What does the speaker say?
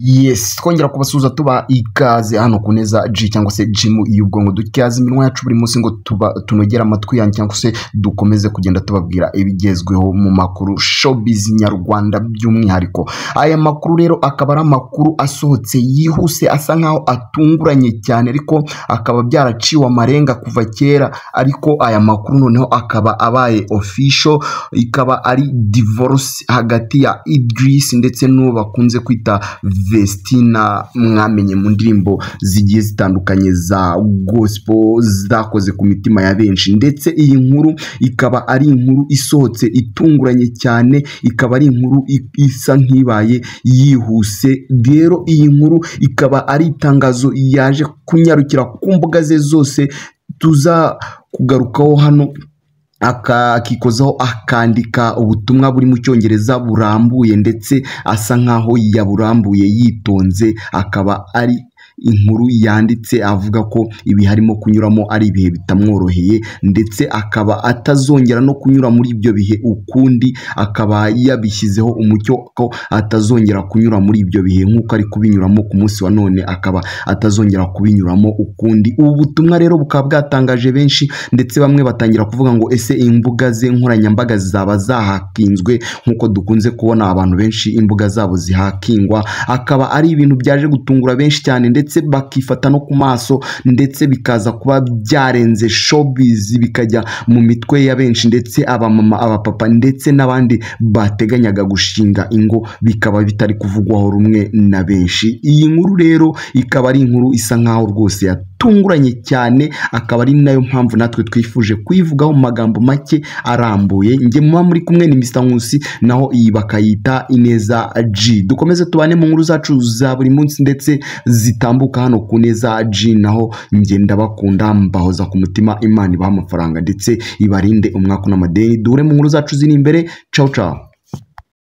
Yes, twongera kubasuhuza tuba ikaze hano ku Neza G cyangwa se Gym y'ubwonko. Dutyaza iminwa yacu buri munsi ngo tuba tunogere amatwi yanyu cyangwa se dukomeze kugenda tubabwira ibigezweho mu makuru showbiz nyarwanda by'umwihariko. Aya makuru rero akaba ari amakuru asohotse yihuse, asa nkaho atunguranye cyane, ariko akaba byaraciwe amarenga kuva kera, ariko aya makuru noneho akaba abaye official, ikaba ari divorce hagati ya Idris ndetse n'uwo bakunze kwita Vestina, mwamenye mu ndirimbo zigiye zitandukanye za gospel zakoze ku mitima ya benshi. Ndetse iyi nkuru ikaba ari inkuru isohotse itunguranye cyane, ikaba ari inkuru isa nk'ibaye yihuse. Rero iyi nkuru ikaba ari itangazo yaje kunyarukira ku mbuga ze zose, tuza kugarukaho hano, akikozaho akandika ubutumwa buri mu Cyongereza burambuye, ndetse asa nkaho yaburambuye yitonze. Akaba ari inkuru yanditse avuga ko ibihe arimo kunyuramo ari ibihe bitamworoheye, ndetse akaba atazongera no kunyura muri ibyo bihe ukundi. Akaba yabishyizeho umucyo ko atazongera kunyura muri ibyo bihe nk'uko ari kubinyuramo ku munsi wa none, akaba atazongera kubinyuramo ukundi. Ubu butumwa rero bukaba bwatangaje benshi, ndetse bamwe batangira kuvuga ngo ese imbuga ze nkoranyambaga zaba zahakinzwe, nk'uko dukunze kubona abantu benshi imbuga zabo zihakingwa. Akaba ari ibintu byaje gutungura benshi cyane, ndetse bakifata no ku maso, ndetse bikaza kuba byarenze showbiz bikajya mu mitwe ya benshi, ndetse abamama, abapapa ndetse n'abandi bateganyaga gushinga ingo bikaba bitari kuvugwaho rumwe na benshi. Iyi nkuru rero ikaba ari inkuru isa nkaho rwose yatunguranye cyane, akaba ari nayo mpamvu natwe twifuje kuyivugaho mu magambo make arambuye. Njye muba muri kumwe ni Mr Nkusi, naho iyi bakayita Ineza G. Dukomeze tubane mu nkuru zacu za buri munsi ndetse zitambuka hano ku Neza G, naho njye ndabakunda, mbahoza ku mutima. Imana ibaha amafaranga ndetse ibarinde umwaku n'amadeni. Duhure mu nkuru zacu ziri imbere. Ciao ciao.